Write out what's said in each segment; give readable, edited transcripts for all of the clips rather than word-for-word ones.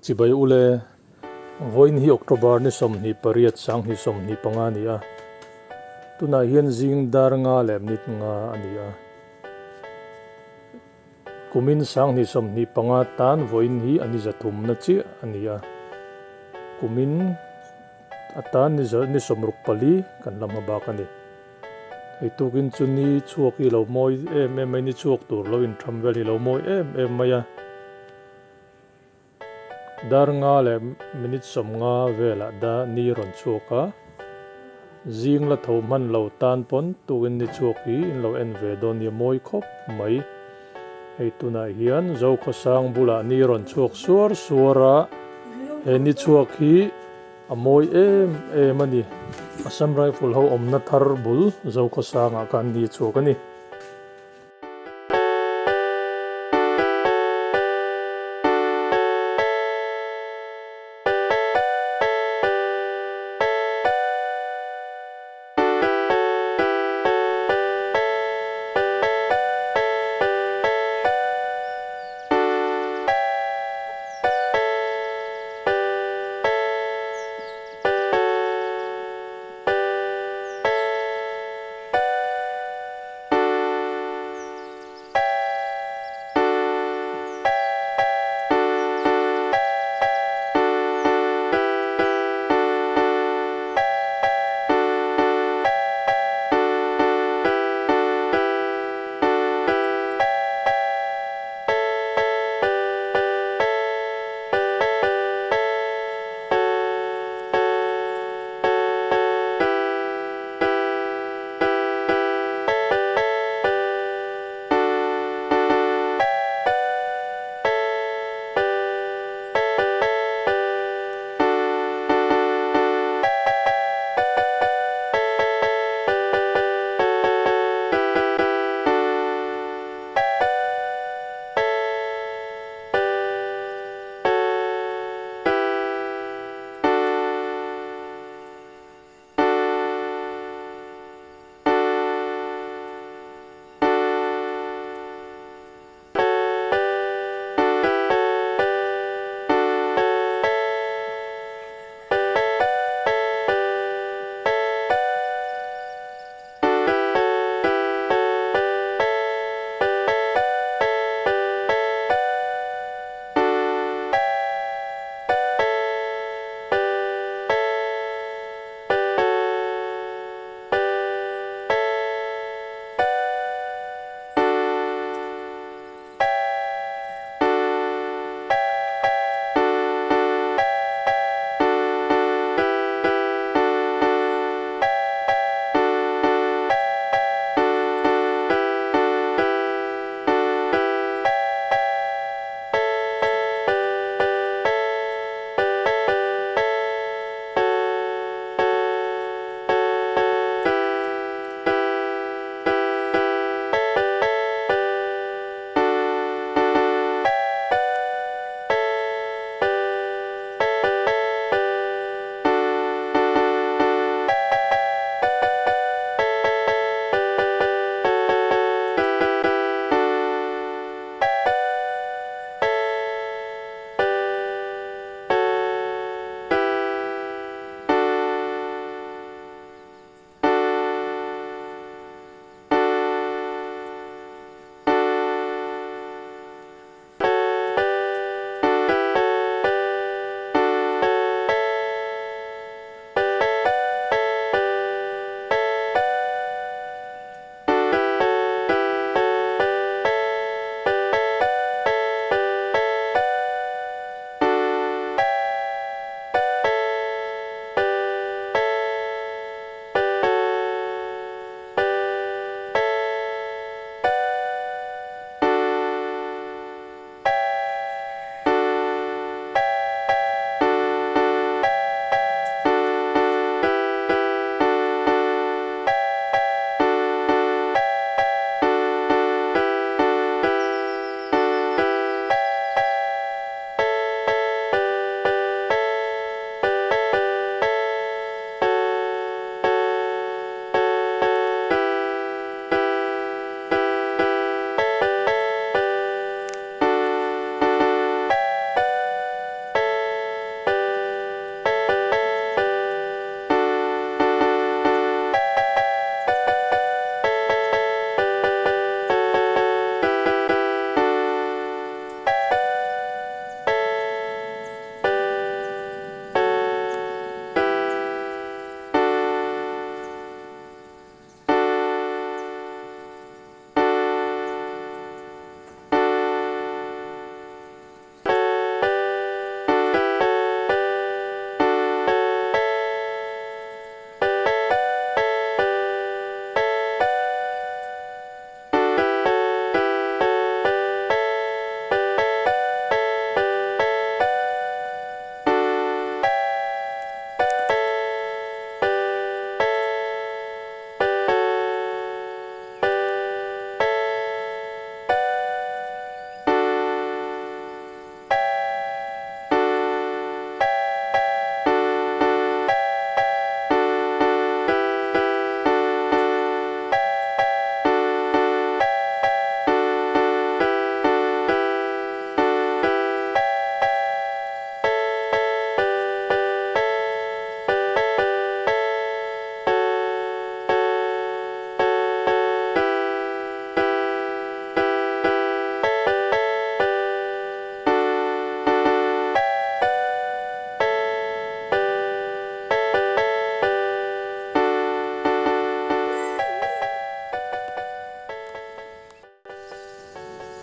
Chibai ule, Vawiin hi October ni 28 2025 a ni a, tunah hian zing dar nga leh minute nga a ni a. Kumin 2025 tan vawiin hi a ni zathumna chiah a ni a, kumin atan ni 64 kan la hma bak a ni. Hei tukin chu ni chhuak hi lo mawi em em mai, ni chhuak tur lo intham vel hi lo mawi em em mai a. Dar nga leh minute 50 velah da ni rawn chhuak a, zing la tho hman lo tan pawn tukin ni chhuak hi in lo en ve dawn nia mawi khawp mai. Hei tunah hian Zokhawsang bulah ni rawn chhuak suar suar a, he ni chhuak hi a mawi em em a ni. Assam Rifle ho awmna thar bul Zokhawsangah khan ni chhuak a ni.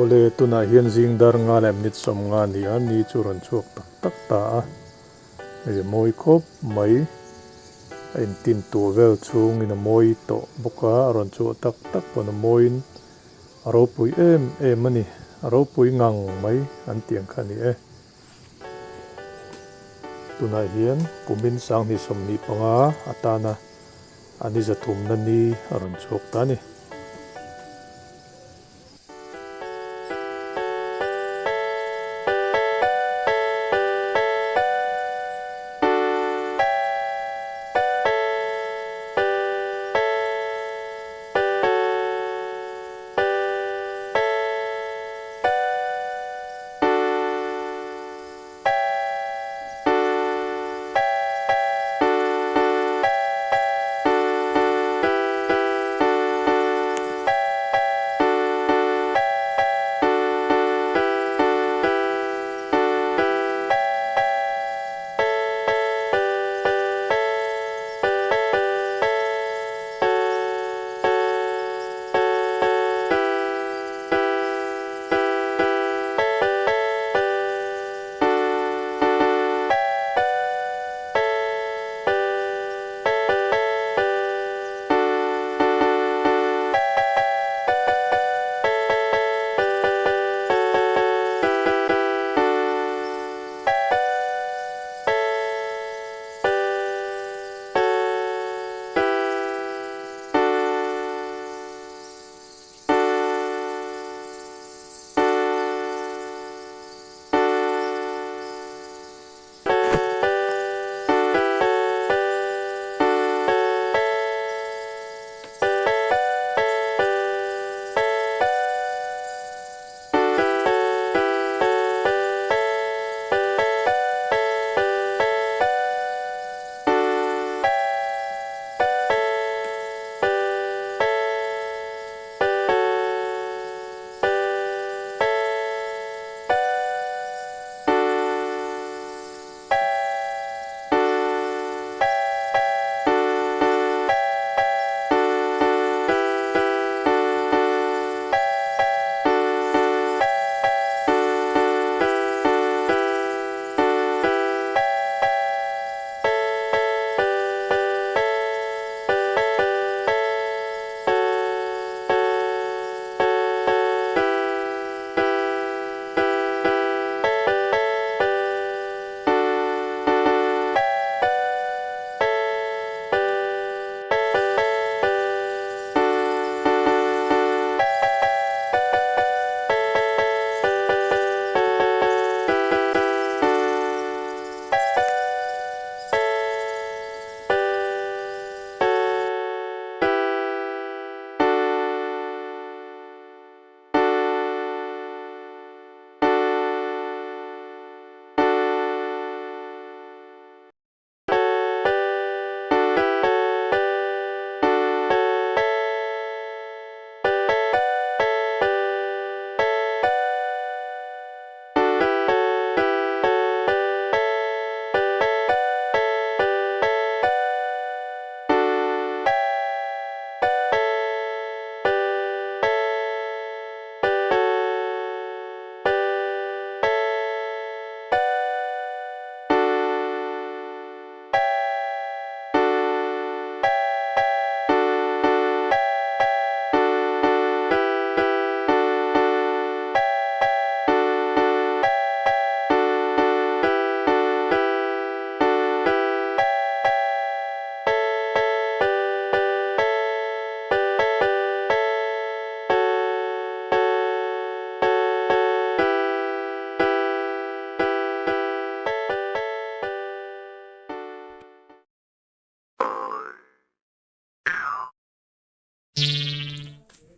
Awle, tunah hian zing dar nga leh minute 50 a ni a, ni chu rawn chhuak tak tak ta a, hei a mawi khawp mai, a intin tuah vel chhungin a mawi tawh bawk a, a rawn chhuah tak tak pawn a mawiin a ropui em em a ni, a ropui ngang mai an tih ang kha a ni e. Tunah hian kumin 2025 atana a ni zathumna ni a rawn chhuak ta a ni.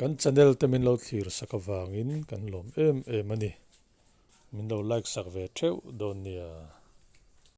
Kan channel te min lo thlir sak avangin kan lawm em em a ni. Min lo like sak ve theuh dawn nia.